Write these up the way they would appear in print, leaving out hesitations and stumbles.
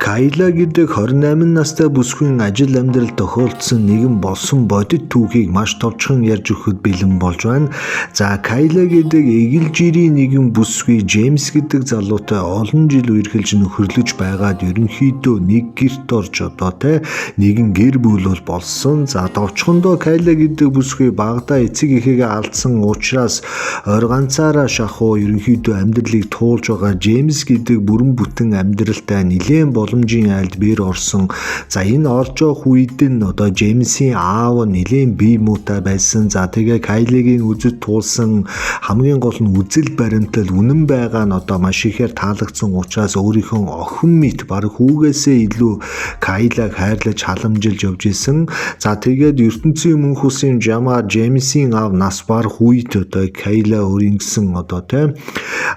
Кайла гэдэг 28 настай бүсгүйн ажил амьдрал тохиолдсон нэгэн болсон бодит түүхийг маш товчхон ярьж өгөхөд бэлэн болж байна. За, Кайла гэдэг эгэл жирийн нэгэн бүсгүй Джеймс гэдэг залуутай олон жил үерхэлж нөхөрлөж байгаад ерөнхийдөө нэг гэрт орж одоо те нэгэн гэр бүл бол болсон. За, товчхондоо Кайла гэдэг бүсгүй багадаа эцэг эхээгээ алдсан учраас орой ганцаараа шахуу ерөнхийдөө амьдралыг туулж байгаа Джеймс гэдэг бүрэн бүтэн амьдралтай нэлээн боломжийн айлд бэр орсон. За, энэ орж явах үед нь одоо Джеймсийн аав нэлээн бие муутай байсан. За, тэгээ Кайлигийн үзэд туулсан, хамгийн гол нь үзэл баримтал үнэн байгаа нь одоо маш ихээр таалагдсан учраас өөрийнхөө охин мэт, бараг хүүгээсээ илүү Кайлаг хайрлаж, халамжилж явж исэн. За, тэгээд ертөнцийн мөнх усын жамаа Джеймсийн аав нас барах үед одоо Кайла өөрийн гэсэн одоо тэ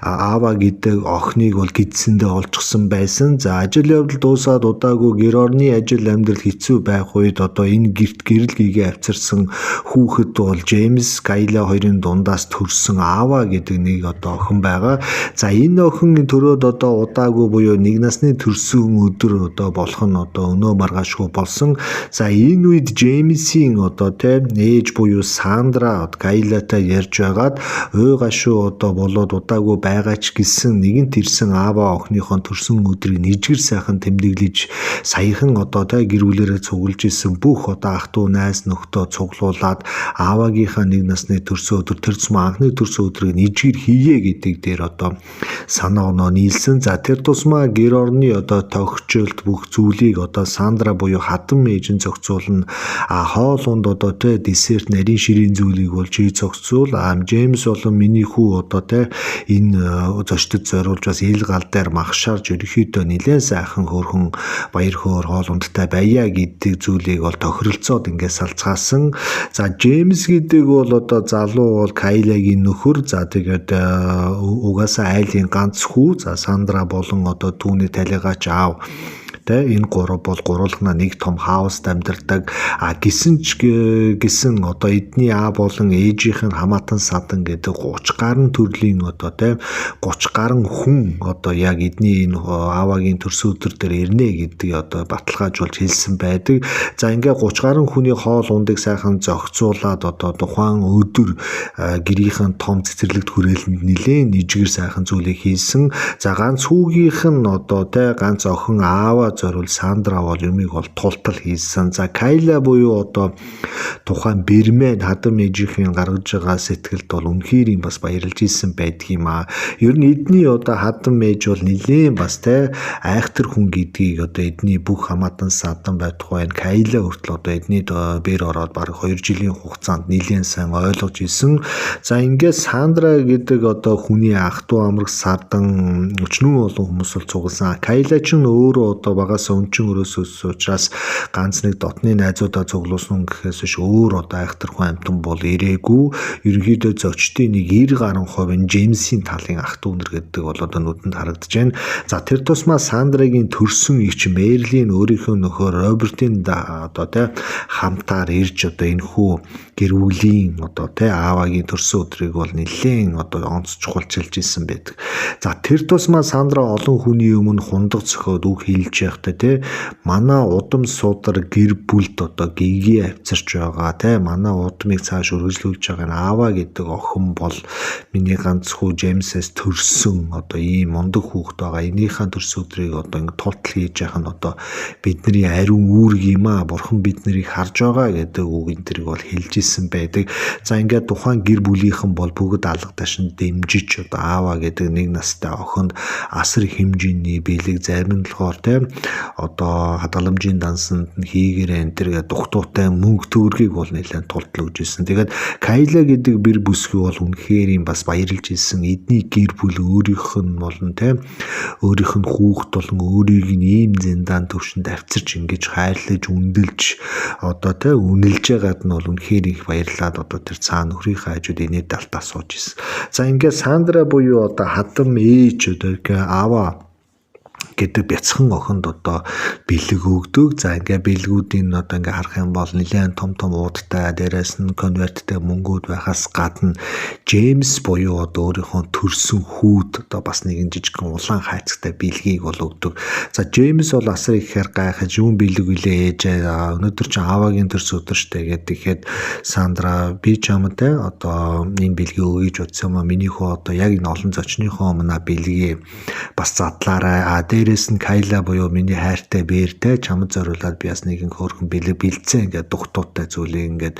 аава гэдэг охиныг бол гидсэндээ олчихсон байсан. За, ажил явдал дуусаад удаагүй гэр орны ажил амьдрал хэцүү байх үед одоо энэ гэрт гэрэл гэгээ авчирсан хүүхэд бол Джеймс Кайла хоёрын дундаас төрсэн Аава гэдэг нэг одоо охин байгаа. За, энэ охин төрөөд одоо удаагүй буюу нэг насны төрсөн өдөр одоо болох нь одоо өнөө маргаашгүй болсон. За, энэ үед Джеймсийн одоо тэ ээж буюу Сандра Кайлатай ярьж байгаад уй гашуу одоо болоод удаагүй байгаа ч гэсэн нэгэнт ирсэн Аава охиныхоо төрсөн өдрийг нэжгэр сайхан тэмдэглэж, саяхан одоо тэ гэр бүлэрээ цуглаж исэн бүх одоо ах дүү найз нөхдөө цуглуулад Аавагийнхаа нэг насны төрсөн өдөр, тэр тусмаа анхны төрсөн өдрийг нэжгэр хийе гэдэг дээр одоо санаа оноо нийлсэн. За, тэр тусмаа гэр орны одоо тохиолдолт бүх зүйлийг одоо Сандра буюу хатан ээж нь зохицуулна. А хоол унд одоо тэ десерт, нарийн ширийн зүйлийг бол чи зохицуул. А Джеймс болон миний хүү одоо тэ энэ зочдод зориулж бас ил гал дээр махшаарж ерөнхийдөө нэлээд сайхан хөөрхөн баяр хөөр хоол ундтай байя гэдэг зүйлийг бол тохиролцоод ингээд салцгаасан. За, Джеймс гэдэг бол одоо залуу бол Кайлагийн нөхөр. За, тэгээд угаасаа айлын ганц хүү. За, Сандра болон одоо түүний талигаач аав тэ энэ гурав бол гурвалгана нэг том хауст амьдардаг. А гисэн ч гисэн одоо эдний аа болон ээжийнх нь хамаатан садан гэдэг 30 гаруй төрлийн одоо тэ 30 гаруй хүн одоо яг эдний энэ аавагийн төрсөн өдөр дээр ирнэ гэдгийг одоо баталгаажуулж хэлсэн байдаг. За, ингээ 30 гаруй хүний хоол ундыг сайхан зохицуулаад одоо тухайн өдөр гэрийнхэн том цэцэрлэгт хүрээлэнд нэлээн нэжгэр сайхан зүйлийг хийсэн. За, ганц хүүгийнх нь одоо тэ ганц охин аава зориул Сандра бол юмыг бол тултал хийсэн. За, Кайла буюу одоо тухайн Бирмэн хадам ээжийнхэн гаргаж байгаа сэтгэлд бол үнэхээр юм бас баярлж исэн байдгийм аа. Ер нь эдний одоо хадам ээж бол нэлээн бас те айхтар хүн гэдгийг одоо эдний бүх хамаатан садан байтугай энэ Кайла хүртэл одоо эдний бэр ороод бараг 2 жилийн хугацаанд нэлээн сайн ойлгож исэн. За, ингээд Сандра гэдэг одоо хүний ах トゥ амраг сардан өчнөн олон хүмүүс бол цугласан. Кайла ч өөрөө одоо багасаа өнчин өрөөс өссөн учраас ганц нэг дотны найзуудаа цуглуулсан гэхээс биш өөр одоо айхтар хүн амьтан бол ирээгүй. Ерөнхийдөө зочдын нэг 90 гаруй хувь нь Джеймсийн талын ах дүү нар гэдэг бол одоо нүдэнд харагдаж байна. За, тэр тусмаа Сандрагийн төрсөн эгч Мерлин өөрийнхөө нөхөр Робертын одоо тэ хамтаар ирж одоо энэ хүү гэр бүлийн одоо тэ аавагийн төрсөн өдрийг бол нэлээн одоо онц чухалчилж исэн байдаг. За, тэр тусмаа Сандра олон хүний өмнө хундаг зөхиод үг хэлж байхдаа тэ манай удам судар гэр бүлд одоо гэгээ авчирч байгаа тэ манай удмыг цааш үргэлжлүүлж байгаа нь аава гэдэг охин бол миний ганц хүү Джеймсээс төрсөн одоо ийм мундаг хүүхэд байгаа. Энийхээ төрсөн өдрийг одоо ингэ тултал хийж яах нь одоо бидний ариун үүрэг юм аа. Бурхан бид нарыг харж байгаа гэдэг үг энэ тэрийг бол хэлж исэн байдаг. За, ингээд тухайн гэр бүлийнхэн бол бүгд алга дашин дэмжиж одоо аава гэдэг нэг настай охинд асар хэмжээний бэлэг, зарим нь болохоор те одоо хадгаламжийн дансанд нь хийгэрээ энэ тэр гэдэг дугтуутай мөнгө төгрөгийг бол нэлээд тултал өгж исэн. Тэгээд Кайла гэдэг бэр бүсгүй бол үнэхээр юм бас баярлж исэн. Эдний гэр бүл өөрийнх нь болон те өөрийнх нь хүүхэд болон өөрийг нь ийм зэндаан төвшөнд авчирч ингэж хайрлаж, үнэлж одоо те үнэлж байгаад нь бол үнэхээр их баярлаад одоо тэр цаана нөхрийнхээ хажууд инээд далтаа сууж исэн. За, ингээд Сандра буюу одоо хадам ээж одоо аава гэдэг бяцхан охинд одоо бэлэг өгдөг. За ингээ бэлгүүдийн одоо ингээ харах юм бол нэлээд том том уудтай, дээрээс нь конверттэй мөнгүүд байхаас гадна Джеймс буюу одоо өөрийнхөө төрсөн хүүд одоо бас нэгэн жижигхэн улаан хайрцагтай бэлгийг бол өгдөг. За Джеймс бол асар ихээр гайхаж, юун бэлэг үлээ ээжээ, өнөөдөр чи аавагийн төрс өдөр штэ гэдэг. Тэгэхэд Сандра би чамд одоо энэ бэлгийг өгье гэж утсан юм а, миний хүү одоо яг энэ олон зочныхоо өмнө бэлгийг бас задлаарай. А дээрээс нь Кайла буюу миний хайртай бээртэй чамд зориулаад би бас нэгэн хөөрхөн бэлэг бэлдсэн ингээд дугтуутай зүйлийг ингээд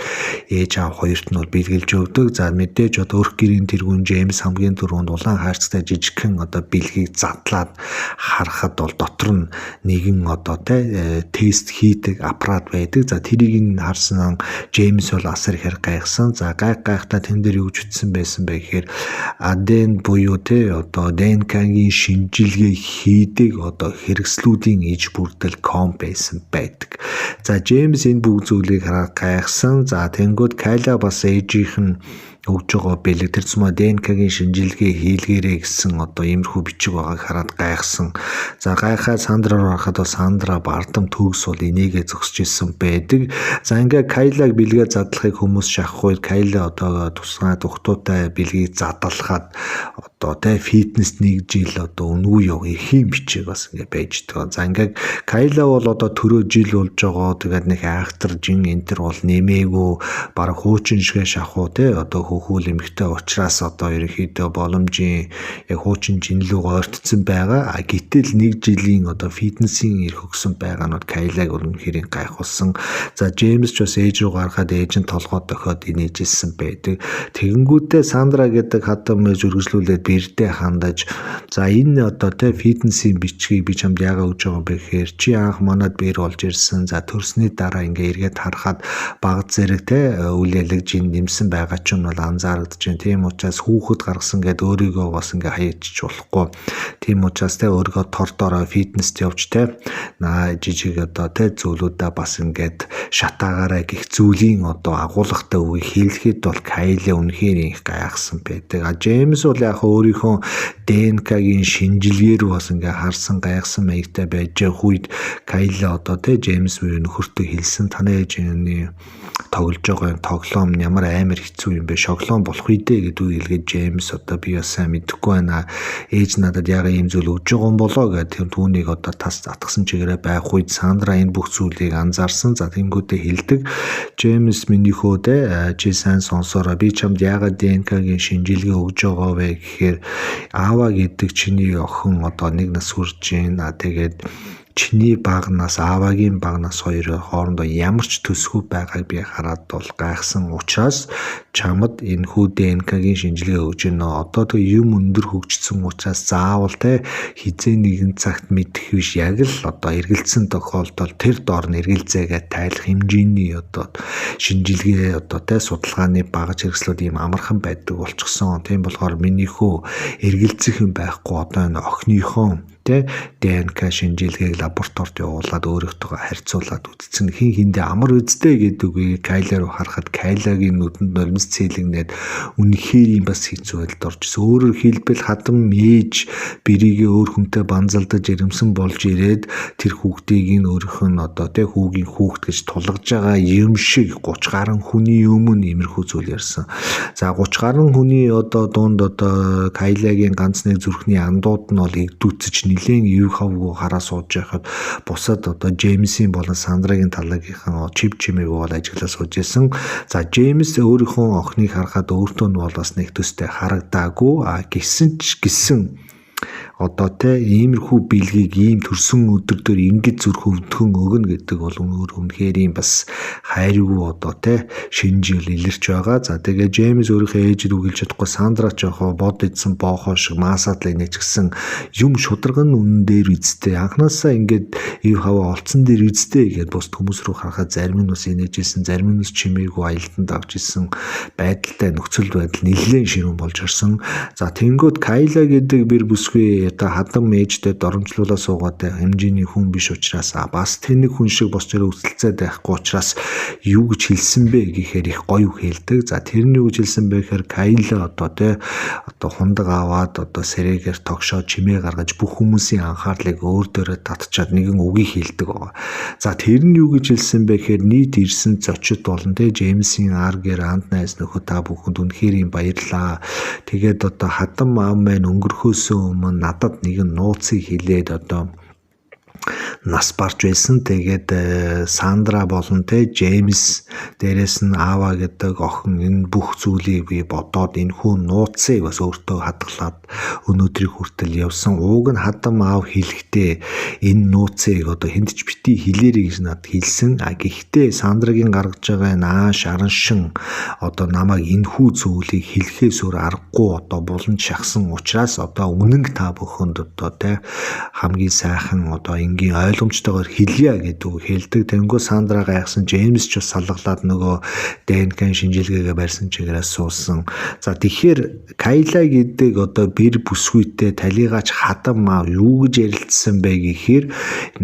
ээж аав хоёрт нь бол бэлгэлж өгдөг. За мэдээж одоо өрх гэрийн тэргүүн Джеймс хамгийн түрүүнд улаан хайрцагтай жижигхэн одоо бэлгийг задлаад харахад бол дотор нь нэгэн одоо тест хийдэг аппарат байдаг. За тэрийг нь харсан Джеймс бол асар ихээр гайхсан. За гайхтаа тэн дээр юу гэж утсан байсан бэ гэхээр АДН буюу одоо ДНК-гийн шинжилгээ хийдэг одоо хэрэгслүүдийн иж бүрдэл ком байсан байдаг. За Джеймс энэ бүх зүйлийг хараад гайхсан. За тэнгууд Кайла бас ээжийнх нь өгж байгаа бэлэг тэр зумаа ДНК-гийн шинжилгээ хийлгээрэй гэсэн одоо иймэрхүү бичиг байгааг хараад гайхсан. За гайхаад Сандра руу харахад бол Сандра бардам төгс бол энийгээ зөксөж исэн байдаг. За ингээ Кайлаг бэлгээ задлахыг хүмүүс шахах үед Кайла одоо тусгай дугтуутай бэлгийг задлахад одоо фитнес нэг жил одоо үнгүй яв эрхийн бичиг бас ингээ байж байгаа. За ингээ Кайла бол одоо төрөө жил болж байгаа. Тэгээд нэг айхтар жин энтер бол нэмээгүй бараг хуучин шигэ шахуу одоо хөхүүл эмэгтэй учраас одоо ерөнхийдөө боломжийн яг хуучин жин лүү ойртсон байгаа. А гэтэл нэг жилийн одоо фитнесийн эрх өгсөн байгаа нь Кайлаг үнэхээр гайхуулсан. За Джеймс ч бас ээж рүү гаргаад ээж нь толгой дохиод инээжсэн байдаг. Тэгэнгүүтээ Сандра гэдэг хатан мэж үргэлжлүүлээд бэрдээ хандаж, за энэ одоо фитнесийн бичгийг би чамд яагаад өгж байгаа юм бэ гэхээр чи анх манад бэр болж ирсэн. За төрсний дараа ингээ эргээд харахад баг зэрэг үйл ялэг жин нэмсэн байгаа ч юм бол анзаарагдаж байна. Тийм учраас хүүхэд гаргасан гэд өөрийгөө бас ингээ хаяачих болохгүй. Тийм учраас өөрийгөө тор дороо фитнест явж наа жижиг одоо зүйлүүдээ бас ингээд шатаагаарай гих зүйлийн одоо агуулгатай үгийг хэлэхэд бол Кайли үнэхээр их гайхсан байдаг. А Джеймс бол яг өөрийнхөө ДНК-гийн шинжилгээр бас ингээ харсан гайхсан маягтай байж байгаа үед Кайли одоо Джеймс буюу нөхөртөө хэлсэн, танай ээжийн тоглож байгаа юм тоглоом нь ямар амар хэцүү юм бэ, шоглоон болох үедээ гэдэг үг хэлгээд Джеймс одоо би бас сайн мэдэхгүй байна, ээж надад яагаад ийм зүйл өгж байгаа юм болоо гэдэг тэр түүнийг одоо тас затгсан чигээрээ байх үед Сандра энэ бүх зүйлийг анзаарсан. За тэнгуүдээ хэлдэг, Джеймс миний хөө чи сайн сонсоорой, би чамд яагаад ДНК-гийн шинжилгээ өгж байгаа вэ гэхээр Аава гэдэг чиний охин одоо нэг нас хүрж байна. Тэгээд чиний багнаас аавагийн багнаас хоёр хоорондоо ямар ч төсгүй байгааг би хараад бол гайхсан учраас чамд энэ хүү ДНК-гийн шинжилгээ өгж байна. Одоо тэг юм өндөр хөгжсөн учраас заавал хизээ нэгэн цагт мэдэх биш, яг л одоо эргэлзсэн тохиолдолд тэр доор нь эргэлзээгээ тайлах хэмжээний одоо шинжилгээ одоо судалгааны багаж хэрэгслүүд ийм амархан байдаг болчихсон. Тийм болохоор миний хүү эргэлзэх юм байхгүй, одоо энэ охиныхоо ДНК шинжилгээг лабораторид явуулаад өөрийнхөө харьцуулаад үзсэн, хин хиндэ амар үсттэй гэдэг үгийг Кайла руу харахад Кайлагийн нүдэнд нулимс цээлэгнээд үнэхээр юм бас хэцүү байдалд орж ирсэн. Өөрөөр хэлбэл хадам ээж бэрийгээ өөр хүнтэй банзалдаж ирэмсэн болж ирээд тэр хүүхдийг нь өөрийнх нь одоо хүүгийн хүүхд гэж тулгаж байгаа юм шиг 30 гаруй хүний өмнө иймэрхүү зүйл ярьсан. За 30 гаруй хүний одоо дунд одоо Кайлагийн ганц нэг зүрхний андууд нь бол эгдүүцэж нилээн ив хавгүй хараа сууж байхад бусад одоо Джеймсийн болон Сандрагийн талаагийнхан чип чимээг бол ажиглаа сууж исэн. За Джеймс өөрийнхөө охиныг харахад өөртөө нь бол бас нэг төстэй харагдаагүй. А гисэн ч гисэн одоо иймэрхүү бэлгийг ийм төрсөн өдөр дээр ингэж зүрх өвдгөн өгнө гэдэг бол өөр үнэхээр ийм бас хайргүй одоо шинжил илэрч байгаа. За тэгээ Джеймс өөрийнхөө ээжид үгэлж чадахгүй, Сандра ч яхаа бод идсэн боохоо шиг маасаад л инээж гисэн юм шударга нь үнэн дээр үсттэй. Анхнаасаа ингээд ив хаваа олцсон дээр үсттэй гэдээ бус хүмүүс рүү харахад зарим нь бас инээжсэн, зарим нь бас чимээгүй аялтанд авч исэн байдалтай нөхцөл байдал нэлээд ширүүн болж орсон. За тэнгүүд Кайла гэдэг бэр бүсгүй одоо хадам ээжтэй доромжлуулаа суугаад хэмжээний хүн биш учраас бас тэнэг хүн шиг босч ирээ өсөлцөөд байхгүй учраас юу гэж хэлсэн бэ гэхээр их гоё үг хэлдэг. За тэр нь юу гэж хэлсэн бэ гэхээр Кайла одоо тий одоо хундаг аваад одоо сэрэгээр тогшоо чимээ гаргаж бүх хүмүүсийн анхаарлыг өөр дээрээ татчаад нэгэн үгийг хэлдэг байгаа. За тэр нь юу гэж хэлсэн бэ гэхээр нийт ирсэн зочид болон тий Джеймсийн ар гэр анд найз нөхөд та бүхэнд үнэхээр юм баярлаа. Тэгээд одоо хадам аав маань өнгөрөхөөсөө өмнө надад нэгэн нууцыг хэлээд одоо нас барж байсан. Тэгээд Сандра болон те Джеймс, дээрэс нь Аава гэдэг охин энэ бүх зүйлийг би бодоод энэ хүн нууцыг бас өөртөө хадгалаад өнөөдрийг хүртэл явсан. Ууг нь хадам аав хэлэхдээ энэ нууцыг одоо хүнд ч битгий хэлээрэй гэж надад хэлсэн. А гэхдээ Сандрагийн гаргаж байгаа энэ ааш араншин одоо намайг энэ хүү зүйлийг хэлэхээс өөр аргагүй одоо буланд шахсан учраас одоо үнэнг та бүхэнд одоо те хамгийн сайхан одоо энгийн ойлгомжтойгоор хэлье гэдэг үг хэлдэг. Тэнгүү Сандра гайхсан, Джеймс ч бас салгалаад нөгөө ДНК-н шинжилгээгээ барьсан чигээрээ суусан. За тэгэхээр Кайла гэдэг одоо бэр бүсгүйтэй талигаач хадам аав юу гэж ярилцсан бэ гэхээр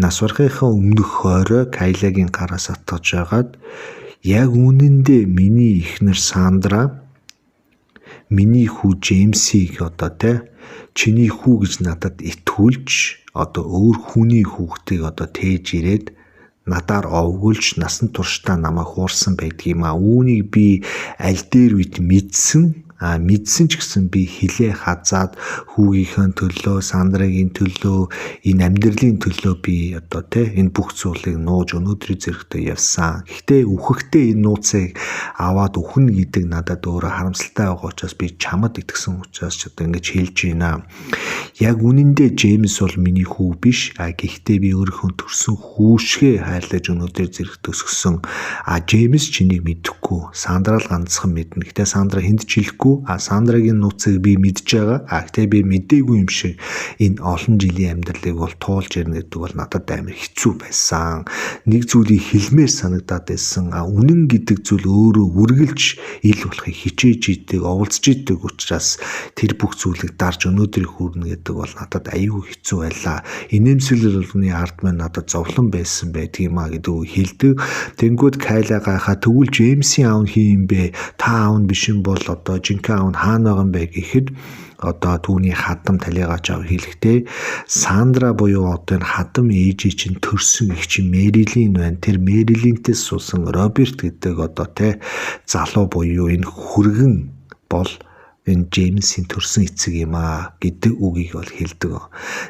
нас барахынхаа өмнөх хорой Кайлагийн гараас атгаж байгаад яг үнэндээ миний эхнэр Сандра миний хүү Джеймсийг одоо те чиний хүү гэж надад итгүүлж одоо өөр хүний хүүхдийг одоо тээж ирээд надаар овгуулж насан туршдаа намайг хуурсан байдгийм а. Үүнийг би аль дээр үед мэдсэн. А мэдсэн ч гэсэн би хилээ хазаад хүүгийнхээ төлөө, Сандрагийн төлөө, энэ амьдралын төлөө би одоо тэ энэ бүх зүйлийг нууж өнөөдрийн зэрэгтээ явсан. Гэхдээ үхэхдээ энэ нууцыг аваад үхнэ гэдэг надад өөрөө харамсалтай байгаа учраас би чамд итгэсэн учраас ч одоо ингэж хэлж байна. Яг үнэндээ Джеймс бол миний хүү биш. А гэхдээ би өөрийнхөө төрсөн хүүшгээ хайрлаж өнөөдөр зэрэгт өсгсөн. А Джеймс чинийг мэдэхгүй. Сандра л ганцхан мэднэ. Гэхдээ Сандра хүнд ч хэлэхгүй. А Сандрагийн нууцыг би мэдж байгаа. А гэхдээ би мдээгүй юм шиг энэ олон жилийн амьдралыг бол туулж ирнэ гэдэг бол надад амар хэцүү байсан. Нэг зүйлийг хэлмээр санагдаад байсан. А үнэн гэдэг зүйл өөрөө үргэлж ил болохыг хичээж идэг, оволцож идэг учраас тэр бүх зүйлийг дарж өнөөдрийг хүрнэ гэдэг бол надад аюул хэцүү байлаа. Инээмсэглэл болгоны ард маань надад зовлон байсан байдгийм а гэдэг үг хэлдэг. Тэнгүүд Кайла гайхаа тэгвэл Джеймсийн аав нь хин юм бэ? Та аав нь биш юм бол одоо жинхэнэ аав нь хаана байгаа юм бэ гэхэд одоо түүний хадам талигаач аав хэлэхдээ Сандра буюу одоо энэ хадам ээжий чинь төрсөн их чинь Мэрилин байна. Тэр Мэрилинтээс суусан Роберт гэдэг одоо те залуу буюу энэ хүргэн бол энэ Джеймсийн төрсөн эцэг юм аа гэдэг үгийг бол хэлдэг.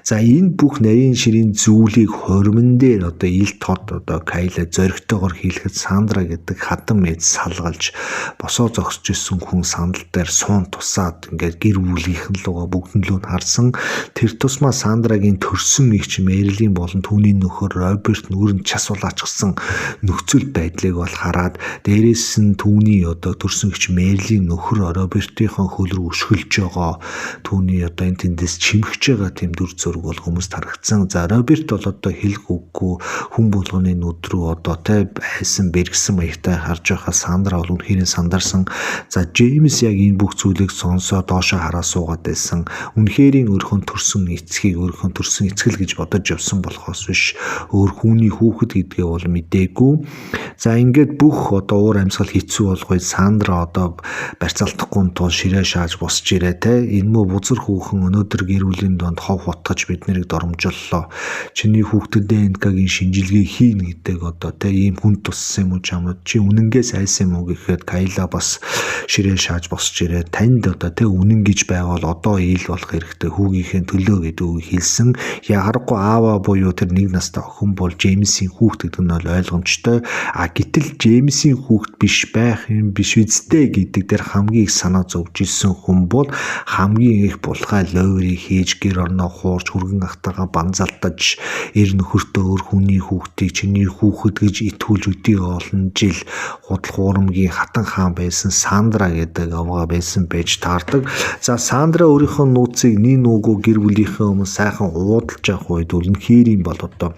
За энэ бүх нарийн ширийн зүйлийг хормон дээр одоо ил тод одоо Кайла зоригтойгоор хэлэхэд Сандра гэдэг хадам ээж салгалж босоо зогсож исэн хүн сандал дээр суун тусаад ингээд гэр бүлийнхэн лугаа бүгдэн лөө харсан. Тэр тусмаа Сандрагийн төрсөн эгч Мэрилин болон түүний нөхөр Роберт нүрэнд час улаачсан нөхцөл байдлыг бол хараад дээрээс нь түүний одоо төрсөн эгч Мэрилин нөхөр Робертийнхоо хөл рүү өшгөлж байгаа түүний одоо энэ тэндээс чимхэж байгаа тийм дүр зураг бол хүмүүст харагдсан. За Роберт бол одоо хэлэх үггүй хүн болгоны нүд рүү одоо тэ хайсан бэргсэн маягтай харж байгаа Сандра бол үнэхээр сандарсан. За Джеймс яг энэ бүх зүйлийг сонсоод доошоо хараа суугаад байсан. Үнэхээр өөрийнхөө төрсөн эцгийг өөрийнхөө төрсөн эцгэл гэж бодож явсан болохоос биш өөр хүний хүүхэд гэдгээ бол мдээгүй. За ингээд бүх одоо уур амьсгал хэцүү болгоё Сандра одоо барьцаалдахгүй тул ширээ шааж босч ирээ те энэ мө бузар хүүхэн өнөөдөр гэр бүлийн донд хов хутгаж бид нарыг доромжлолоо. Чиний хүүхдэд ДНК-гийн шинжилгээ хийнэ гэдэг одоо те ийм хүн туссан юм уу чамд чи үнэнгээ сайсан юм уу гэхэд Кайла бас ширээ шааж босч ирээ танд одоо те үнэн гэж байвал одоо ил болох хэрэгтэй хүүгийнхээ төлөө гэдэг үг хэлсэн. Ягарахгүй аава буюу тэр нэг настай охин бол Джеймсийн хүүхд гэдэг нь бол ойлгомжтой. А гэтэл Джеймсийн хүүхд биш байх юм биш үсттэй гэдэг дээр хамгийн их санаа зовж исэн хүн бол хамгийн их булгай лойрыг хийж гэр орноо хуурж хүргэн ахтайгаа банзалтаж эр нөхөртөө өөр хүний хүүхдийг чиний хүүхэд гэж итгүүлж өдий олон жил худал хуурамгийн хатан хаан байсан Сандра гэдэг авгаа байсан байж таардаг. За Сандра өөрийнхөө нууцыг нэг нуугүй гэр бүлийнхээ өмнө сайхан уудалж явах үед үнэхээр юм бол одоо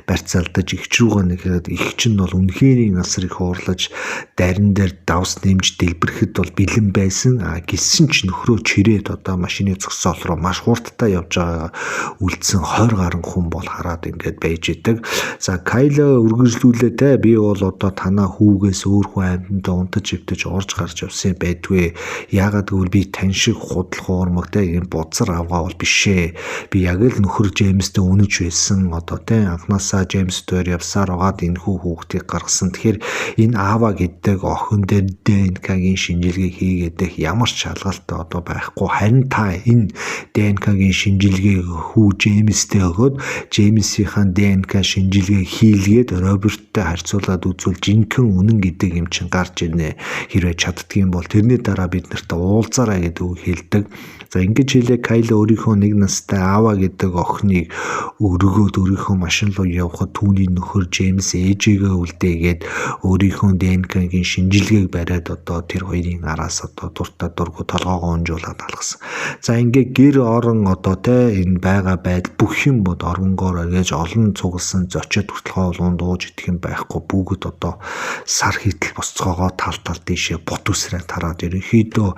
барьцаалдаж эгч рүүгээ нэхэд эгч нь бол үнэхээр асар их уурлаж дарин дээр давс нэмж дэлбэрэхэд бол бэлэн байсан. А Хэлсэн ч нөхрөө чирээд одоо машины зогсоол руу маш хурдтай явж байгаа үлдсэн 20 гаруй хүн бол хараад ингээд байж идэг. За Кайла үргэлжлүүлээ те, би бол одоо танаа хүүгээс өөр хүн амьтанд унтаж ивдэж орж гарч явсан байдгүй. Яагаад гэвэл би тань шиг худал хуурмаг те, ийм бузар авгаа бол биш ээ. Би яг л нөхөр Джеймстэй үнэж байсан. Одоо те, анхнаасаа Джеймс дээр явсаар байгаад энэ хүүхдийг гаргасан. Тэгэхээр энэ Аава гэдэг охин дээр ДНК-гийн шинжилгээ хийгээд ямар ч шалгалт одоо байхгүй. Харин та энэ ДНК-гийн шинжилгээг хүү Джеймстэй өгөөд Джеймсийнхаа ДНК шинжилгээ хийлгээд Роберттэй харьцуулаад үзвэл жинхэнэ үнэн гэдэг юм чинь гарч ирнэ. Хэрвээ чаддгийн бол тэрний дараа бид нартай уулзаарай гэдэг үг хэлдэг. За ингэж хэлээ Кайла өөрийнхөө нэг настай Аава гэдэг охиныг өргөөд өөрийнхөө машин руу явхад түүний нөхөр Джеймс ээжигээ үлдээгээд өөрийнхөө ДНК-гийн шинжилгээг бариад одоо тэр хоёрын араас одоо дуртай дургу толгоогоо унжуулаад алгасан. За ингээ гэр орон одоо те, энэ байгаа байдал бүх юм бод оронгоор эргэж олон цугласан зочид хүртэл хоол унд ууж идэх юм байхгүй, бүгд одоо сар хитэл босцоогоо тал тал дээшээ бот үсрээ тараад ерөнхийдөө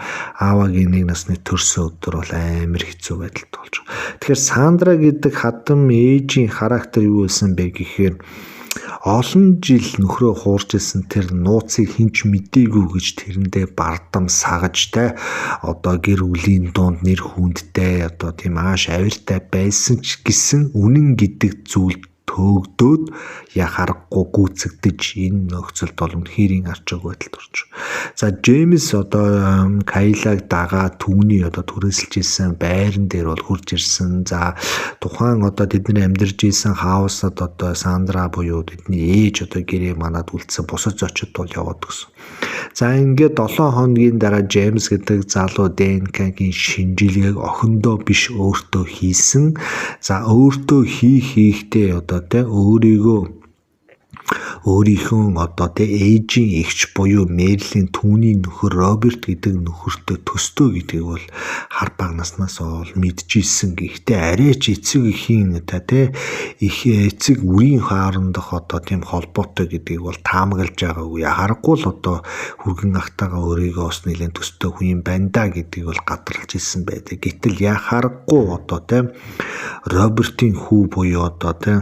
Аавагийн нэг насны төрсөн өдөр бол амар хэцүү байдалд болж байгаа. Тэгэхээр Сандра гэдэг хадам ээжийн характер юу байсан бэ гэхээр олон жил нөхрөө хуурж исэн тэр нууцыг хинч мдээгүй гэж тэрэндээ бардам сагаж те, одоо гэр бүлийн дунд нэр хүндтэй одоо тийм ааш авиртай байсан ч гэсэн үнэн гэдэг зүйл төөгдөөд я харахгүй гүйцэгдэж энэ нөхцөлд бол үнэхэрийн арчаагүй байдалд орж. За Джеймс одоо Кайлаг дагаа түүний одоо түрээсэлж исэн байран дээр бол хурж ирсэн. За тухайн одоо тэдний амьдарч исэн хаусад одоо Сандра буюу тэдний ээж одоо гэрээ манад үлдсэн бусад зочид бол яваад гисэн. За ингээд 7 хоногийн дараа Джеймс гэдэг залуу ДНК-гийн шинжилгээг охиндоо биш өөртөө хийсэн. За өөртөө хийхдээ одоо те, өөрийгөө өөрийнхөө одоо тэ ээжийн эгч буюу Мерлин түүний нөхөр Роберт гэдэг нөхөртөө төстөө гэдгийг бол хар бага наснаас бол мэдчихсэн. Гэхдээ арай ч эцэг эхийн та тэ их эцэг үеийн хоорондох одоо тийм холбоотой гэдгийг бол таамаглаж байгаагүй. Харахгүй л одоо хүргэн ахтайгаа өөрийгөө бас нэлээд төстөө хүн юм байна да гэдгийг бол гадарлаж ирсэн байдаг. Гэтэл яа харахгүй одоо тэ Робертийн хүү буюу одоо тэ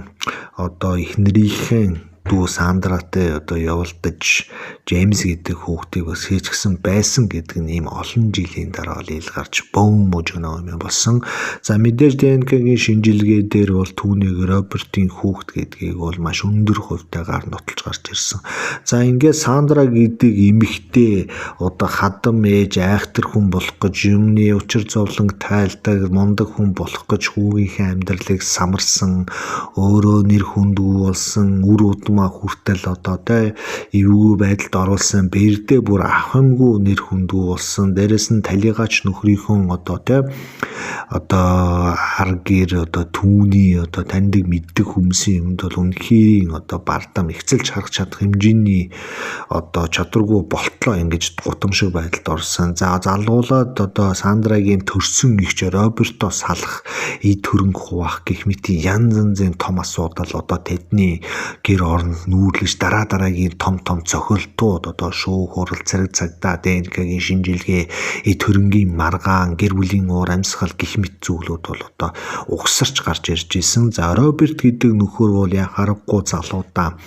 одоо эхнэрийнхээ дүү Сандратай одоо явуулдаж Джеймс гэдэг хүүхдийг бас хийчихсэн байсан гэдэг нь ийм олон жилийн дараа бол ил гарч бөөн мужигнаа юм болсон. За мэдээж ДНК-гийн шинжилгээ дээр бол түүнийг Робертийн хүүхд гэдгийг бол маш өндөр хувьтайгаар нотолж гарч ирсэн. За ингээд Сандра гэдэг эмэгтэй одоо хадам ээж айхтар хүн болох гэж юмны учир зовлон тайлдаг мундаг хүн болох гэж хүүгийнхээ амьдралыг самарсан, өөрөө нэр хүндүү болсон, үр удмаа хүртэл одоо тэ эвгүй байдалд оруулсан, бэрдээ бүр авхамгүй нэр хүндүү болсон. Дээрэс нь талигаач нөхрийнхөө одоо тэ одоо хар гэр одоо түүний одоо таньдаг мэддэг хүмүүсийн юмд бол үнэхээр одоо бардам ихцэлж харах чадах хэмжээний одоо чадваргүй болтлоо ингэж гутамшиг байдалд орсон. За залгуулад одоо Сандрагийн төрсөн эгч Роберто салах, эд хөрөнгө хуваах гэх мэт янз янзын том асуудал одоо тэдний гэр оронд нүүрлэж дараа дараагийн том том цохилтууд одоо шүүх хурал, цэрэг цагдаа, ДНК-гийн шинжилгээ, эд хөрөнгийн маргаан, гэр бүлийн уур амьсгал гэх мэт зүйлүүд бол одоо угсарч гарч ирж исэн. За Роберт гэдэг нөхөр бол яа харахгүй залуудаа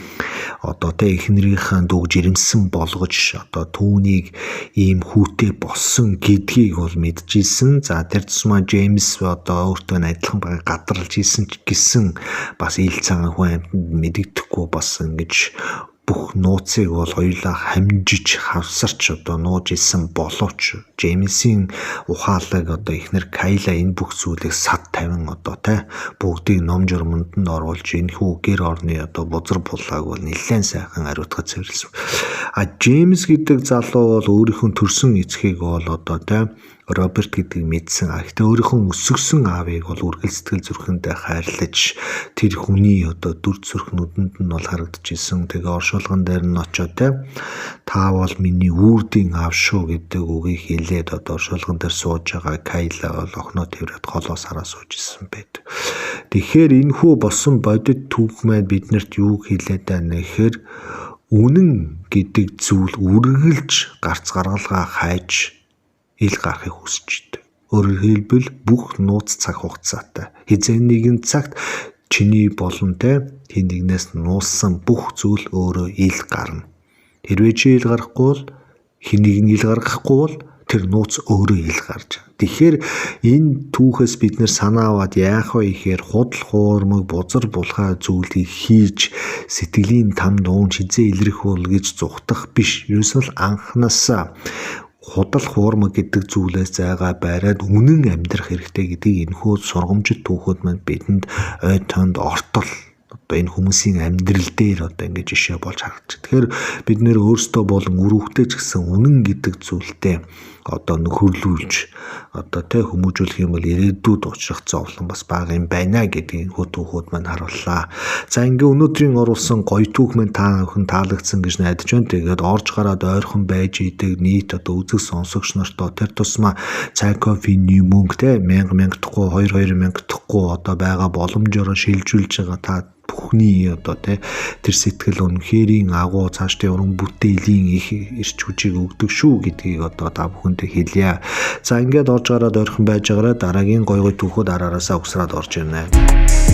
одоо тэ эхнэрийнхээ дүүг жирэмсэн болгож одоо түүнийг ийм хүүтэй болсон гэдгийг бол мэдчихсэн. За тэр тусмаа Джеймс одоо өөртөө адилхан байгааг гадарлаж исэн ч гэсэн бас ил цагаан хүн амьтанд мэдэгдэхгүй бас ингэж бүх нууцыг бол хоёулаа хамжиж хавсарч одоо нууж исэн боловч Джеймсийн ухаалаг одоо эхнэр Кайла энэ бүх зүйлийг сад тавин одоо тэ бүгдийг ном журманд нь оруулж энэхүү гэр орны одоо бузар булааг бол нэлээд сайхан ариутгаж цэвэрлсэн. А Джеймс гэдэг залуу бол өөрийнхөө төрсөн эцгийг бол одоо тэ Роберт гэдгийг мэдсэн. А гэхдээ өөрийнхөө өсгсөн аавыг бол үргэлж сэтгэл зүрхэндээ хайрлаж тэр хүний одоо дүр зүрх нүдэнд нь бол харагдчихсэн. Тэгээ оршуулган дээр нь очоод те та бол миний үрдийн аав шүү гэдэг үгийг хэлээд одоо оршуулган дээр сууж байгаа Кайла бол охиноо тэрвэд холоос хараа сууж исэн байдаг. Тэгэхээр энэ хүү болсон бодит түүх маань биднэрт юу хэлээд байна гэхээр үнэн гэдэг зүйл үргэлж гарц гаргалгаа хайж ил гарахыг хүсэж идэг. Өөрөөр хэлбэл бүх нууц цаг хугацаатай. Хизээ нэгэн цагт чиний болон те хэн нэгнээс нуусан бүх зүйл өөрөө ил гарна. Хэрвээ чи ил гаргахгүй бол хэн нэг нь ил гаргахгүй бол тэр нууц өөрөө ил гарч. Тэгэхээр энэ түүхээс бид нэр санаа аваад яах вэ гэхээр худал хуурмаг бузар булхай зүйлийг хийж сэтгэлийн там дуун хизээ илрэх бол гэж зүхтах биш. Ерөөсөө л анхнаасаа худал хуурмаг гэдэг зүйлээс зайгаа байраад үнэн амьдрах хэрэгтэй гэдгийг энэхүү сургамжит түүхүүд маань бидэнд ой тоонд ортол одоо энэ хүмүүсийн амьдрал дээр одоо ингэж жишээ болж харагдаж. Тэгэхээр бид нэр өөрсдөө болон үр хөвгтэй ч гэсэн үнэн гэдэг зүйлтэй одоо нөхөрлүүлж одоо тэ хүмүүжүүлэх юм бол ирээдүйд учрах зовлон бас бага юм байна гэдгийг хөө түүхүүд маань харууллаа. За ингээ өнөөдрийн оруулсан гоё түүх маань та бүхэн таалагдсан гэж найдаж байна. Тэгээд орж гараад ойрхон байж идэг нийт одоо үзэг сонсогч нартаа тэр тусмаа цай кофений мөнгө те 1000 1000 хгүй 2 2000 хгүй одоо байгаа боломжоор шилжүүлж байгаа та бүхний одоо те тэр сэтгэл үнэхэрийн агуу цаашдын уран бүтээлийн их эрч хүчийг өгдөг шүү гэдгийг одоо та бүхэндээ хэлье. За ингээд орж гараад ойрхон байж байгаараа дараагийн гой гой түүхүүд араараасаа угсраад орж ирнэ.